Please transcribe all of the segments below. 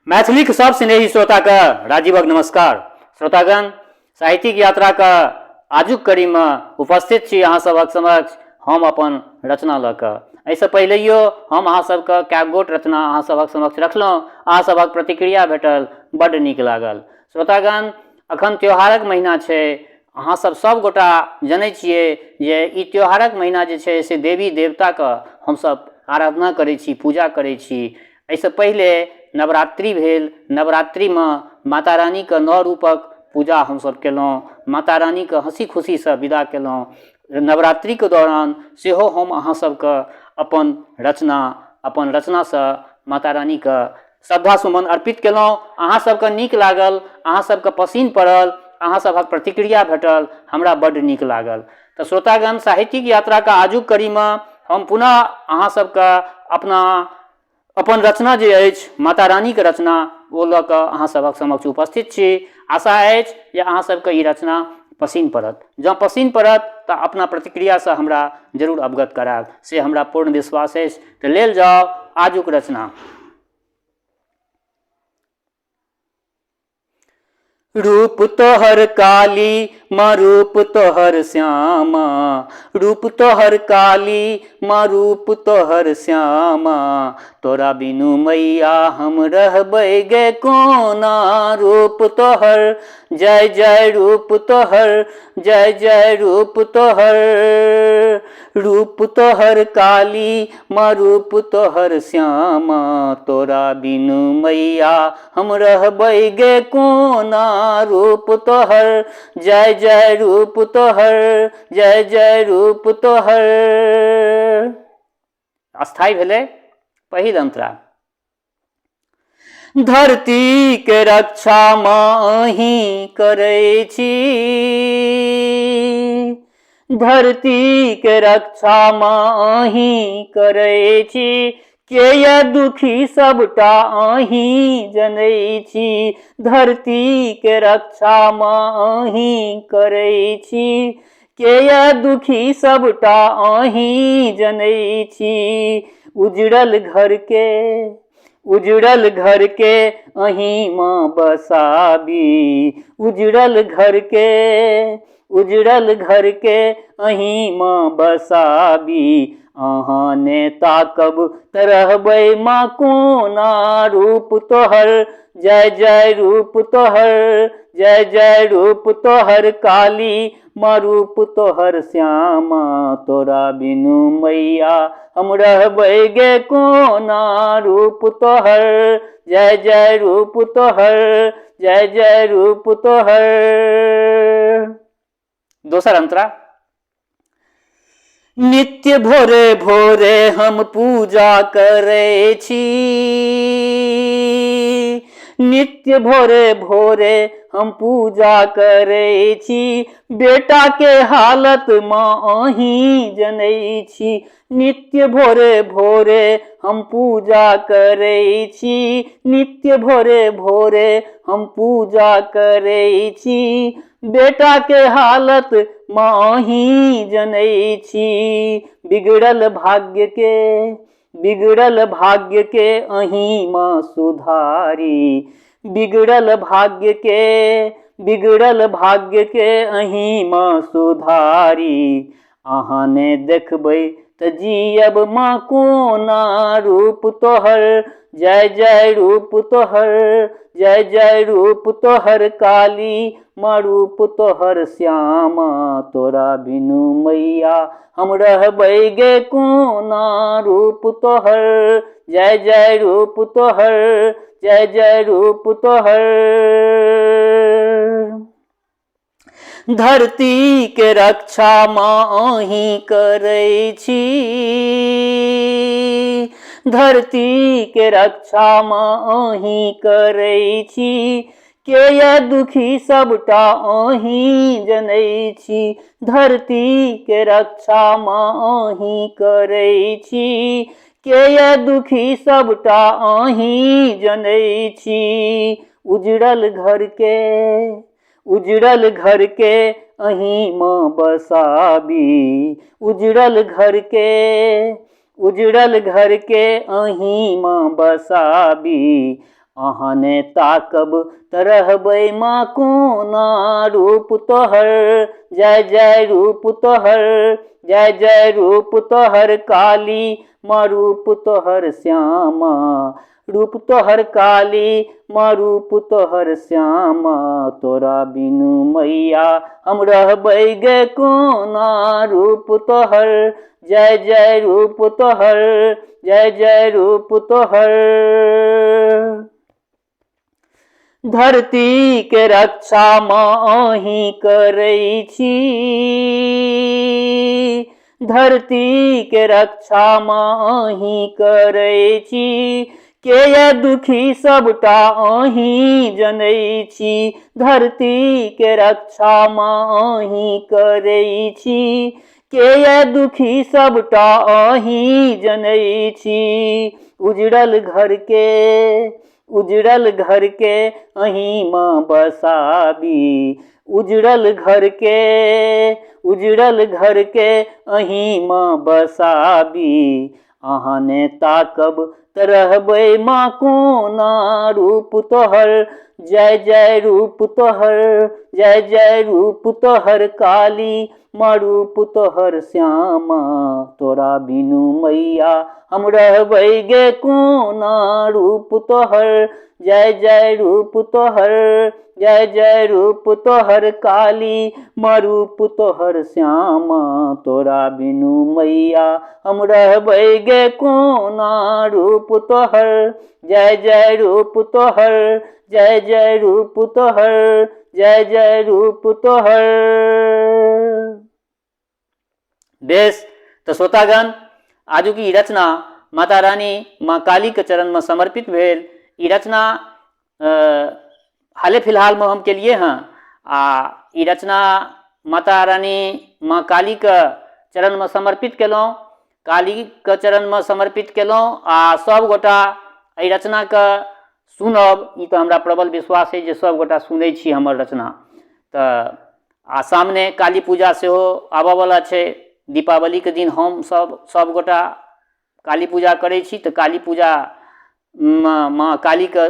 मैथिलीक सब स्नेही श्रोताके राजीवक नमस्कार। श्रोतागण, साहित्यिक यात्राके आजुक कड़ीमे उपस्थित छी अहाँ सभक समक्ष हम अपन रचना लऽ कऽ। एहिसँ पहिलैयो हम अहाँ सबके कए गोट रचना अहाँ सभक समक्ष रखलहुँ, अहाँ सभक प्रतिक्रिया भेटल, बड्ड नीक लागल। श्रोतागण, अखन त्योहारक महीना छै, अहाँ सब सब गोटा जनै छियै जे ई त्योहारक महीना जे छै से देवी देवताके हमसब आराधना करै छी, पूजा करै छी। एहिसँ पहिले नवरात्रि भेल, नवरात्रिमे माता रानीके नओ रूपक पूजा हमसब केलहुँ, माता रानीके हँसी खुशीसँ विदा केलहुँ। नवरात्रिके दौरान सेहो हम अहाँ सबके अपन रचना अपन रचनासँ माता रानीके श्रद्धा सुमन अर्पित केलहुँ। अहाँ सबके नीक लागल, अहाँ सबके पसिन पड़ल, अहाँ सभक प्रतिक्रिया भेटल, हमरा बड्ड नीक लागल। तऽ श्रोतागण, साहित्यिक यात्राके आजुक कड़ीमे हम पुनः अहाँ सबके अपना अपन रचना जे अछि माता रानीके रचना ओ लऽ कऽ अहाँ सभक समक्ष उपस्थित छी। आशा अछि जे अहाँ सबके ई रचना पसिन पड़त। जँ पसिन पड़त तऽ अपना प्रतिक्रियासँ हमरा जरूर अवगत करायब, से हमरा पूर्ण विश्वास अछि। तऽ लेल जाउ आजुक रचना। रूप तोहर काली माँ रूप तोहर श्यामा, रूप तोहर काली माँ रूप तोहर श्यामा, तोरा बिनु मैया हम रहबै गे कोना, रूप तोहर जय जय रूप तोहर जय जय रूप तोहर, रूप तोहर काली माँ रूप तोहर श्यामा, तोरा बिनु मैया हम रहबै गे कोना, रूप तोहर जय जय रूप तोहर जय जय रूप तोहर। अस्थायी भेलै पहिल अंतरा। धरती के रक्षा माँ अहीं करै छी, धरती के रक्षा माँ अहीं करै छी, के ये दुखी सबटा अहीं जनै छी, धरती के रक्षा माँ अहीं करै छी, के ये दुखी सबटा अहीं जनै छी, उजड़ल घर के उजड़ल घर के अहीं माँ बसाबी, उजड़ल घर के उजड़ल घर के अहीं माँ बसाबी, अहाँ ने ताकब त रहबै माँ कोना, रूप तोहर जय जय रूप तोहर जय जय रूप तोहर काली माँ रूप तोहर श्यामा, तोरा बिनु मैया हम रहबै गे कोना, रूप तोहर जय जय रूप तोहर जय जय रूप तोहर। दोसर अंतरा। नित्य भोरे भोरे हम पूजा करै छी, नित्य भोरे भोरे हम पूजा करै छी, बेटा के हालत माँ अहीं जनै छी, नित्य भोरे भोरे हम पूजा करै छी, नित्य भोरे भोरे हम पूजा करै छी, बेटा के हालत माँ अहीं जनै छी, बिगड़ल भाग्य के बिगड़ल भाग्य के अहीं माँ सुधारी, बिगड़ल भाग्य के बिगड़ल भाग्य के अहीं माँ सुधारी, अहाँ ने देखबै तऽ जियब माँ कोना, रूप तोहर जय जय रूप तोहर जय जय रूप तोहर काली माँ रूप तोहर श्यामा, तोरा बिनु मैया हम रहबै गे कोना, रूप तोहर जय जय रूप तोहर जय जय रूप तोहर। धरती के रक्षा माँ अहीं करै छी, धरती के रक्षा माँ अहीं करै छी, के ये दुखी सबटा अहीं जनै छी, धरती के रक्षा माँ अहीं करै छी, के ये दुखी सबटा अहीं जनै छी, उजड़ल घर के उजड़ल घर के अहीं माँ बसाबी, उजड़ल घर के उजड़ल घर के अहीं माँ बसाबी, अहाँ ने ताकब तऽ रहबै माँ कोना रूप तोहर जय जय रूप तोहर जय जय रूप तोहर काली माँ रूप तोहर श्यामा रूप तोहर काली माँ रूप तोहर श्यामा तोरा बिनु मैया हम रहबै गे कोना रूप तोहर जय जय रूप तोहर जय जय रूप तोहर। धरती के रक्षा माँ अहीं करै छी, धरती के रक्षा माँ अहीं करै छी, के ये दुखी सबटा अहीं जनै छी, धरती के रक्षा माँ अहीं करै छी, के ये दुखी सबटा अहीं जनै छी, उजड़ल घर के उजड़ल घर के अहीं माँ बसाबी, उजड़ल घर के उजड़ल घर के अहीं माँ बसाबी, अहाँ ने ताकब तऽ रहबै माँ कोना रूप तोहर जय जय रूप तोहर जय जय रूप तोहर काली माँ रूप तोहर श्यामा तोरा बिनु मैया हम रहबै गे कोना रूप तोहर जय जय रूप तोहर जय जय रूप तोहर काली माँ रूप तोहर श्यामा तोरा बिनु मैया हम रहबै गे कोना रूप तोहर जय जय रूप तोहर जय जय रूप तोहर जय जय रूप तोहर। बेस तऽ श्रोतागण, आजुक ई रचना माता रानी माँ कालीके चरणमे समर्पित भेल। ई रचना हाले फिलहालमे हम केलिए हँ आ ई रचना माता रानी माँ कालीके चरणमे समर्पित केलहुँ, कालीके चरणमे समर्पित केलहुँ आ सभगोटा एहि रचनाके सुनब, ई तऽ हमरा प्रबल विश्वास अछि जे सभगोटा सुनै छी हमर रचना। तऽ आ सामने काली पूजा सेहो आबऽवला छै, दीपावलीके दिन हमसभ सभगोटा काली पूजा करै छी तऽ काली पूजामे माँ कालीके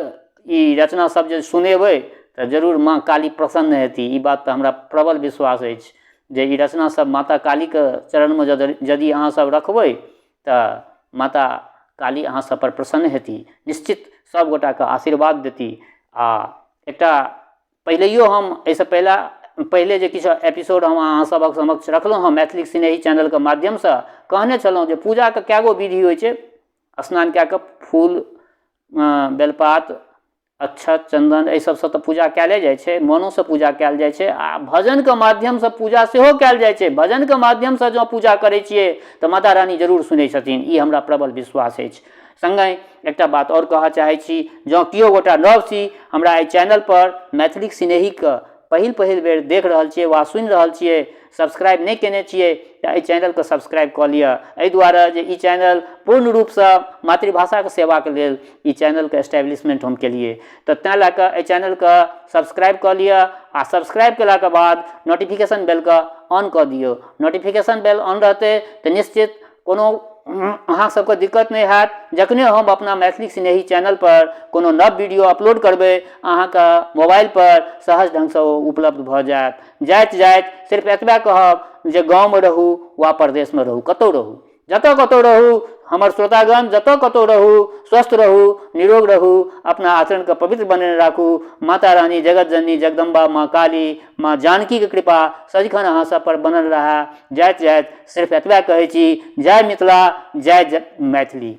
ई रचना सब जे सुनेबै तऽ जरूर माँ काली प्रसन्न हेती, ई बात तऽ हमरा प्रबल विश्वास अछि जे ई रचना सब माता कालीके चरणमे यदि अहाँ सब रखबै तऽ माता काली अहाँ सब पर प्रसन्न हेती, निश्चित सबगोटाके आशीर्वाद देती। आ एकटा पहिलैयो हम एहिसँ पहिला पहिले जे किछु एपिसोड हम अहाँ सभक समक्ष रखलहुँ हँ मैथिली सिनेही चैनलके माध्यमसँ, कहने छलहुँ जे पूजाके कए गो विधि होइ छै। स्नान कए कऽ फूल बेलपात अक्षत चन्दन एहि सबसँ तऽ पूजा कएले जाइ छै, मोनोसँ पूजा कएल जाइ छै आ भजनके माध्यमसँ पूजा सेहो कएल जाइ छै। भजनके माध्यमसँ जँ पूजा करै छियै तऽ माता रानी जरूर सुनै छथिन, ई हमरा प्रबल विश्वास अछि। सङ्गहि एकटा बात आओर कहऽ चाहै छी, जँ केओ गोटा नव छी हमरा एहि चैनलपर मैथिलीक सिनेहीके पहिल पहिल बेर देख रहल छियै वा सुनि रहल छियै, सब्सक्राइब नहि केने छियै तऽ एहि चैनलके सब्सक्राइब कऽ लिअ, एहि दुआरे जे ई चैनल पूर्ण रूपसँ मातृभाषाके सेवाके लेल ई चैनलके एस्टेब्लिशमेंट हम केलियै, तऽ तैँ लए कऽ एहि चैनलके सब्सक्राइब कऽ लिअ आ सब्सक्राइब केलाके बाद नोटिफिकेशन बेलके ऑन कऽ दियौ। नोटिफिकेशन बेल ऑन रहतै तऽ निश्चित कोनो अहाँ सबके दिक्कत नहि हैत, जखने हम अपना मैथिली सिनेही चैनलपर कोनो नव वीडियो अपलोड करबै अहाँके मोबाइलपर सहज ढङ्गसँ ओ उपलब्ध भऽ जायत। जाइत जाइत सिर्फ एतबे कहब जे गाँवमे रहू वा परदेशमे रहू, कतहु रहू, जतऽ कतहु रहू हमर श्रोतागण, जतऽ कतहु रहू स्वस्थ रहू, निरोग रहू, अपना आचरणके पवित्र बनेने राखू। माता रानी जगत जननी जगदम्बा माँ काली माँ जानकीके कृपा सदिखन अहाँ सब पर बनल रहए। जाइत जाइत सिर्फ एतबे कहै छी, जय मिथिला जय मैथिली।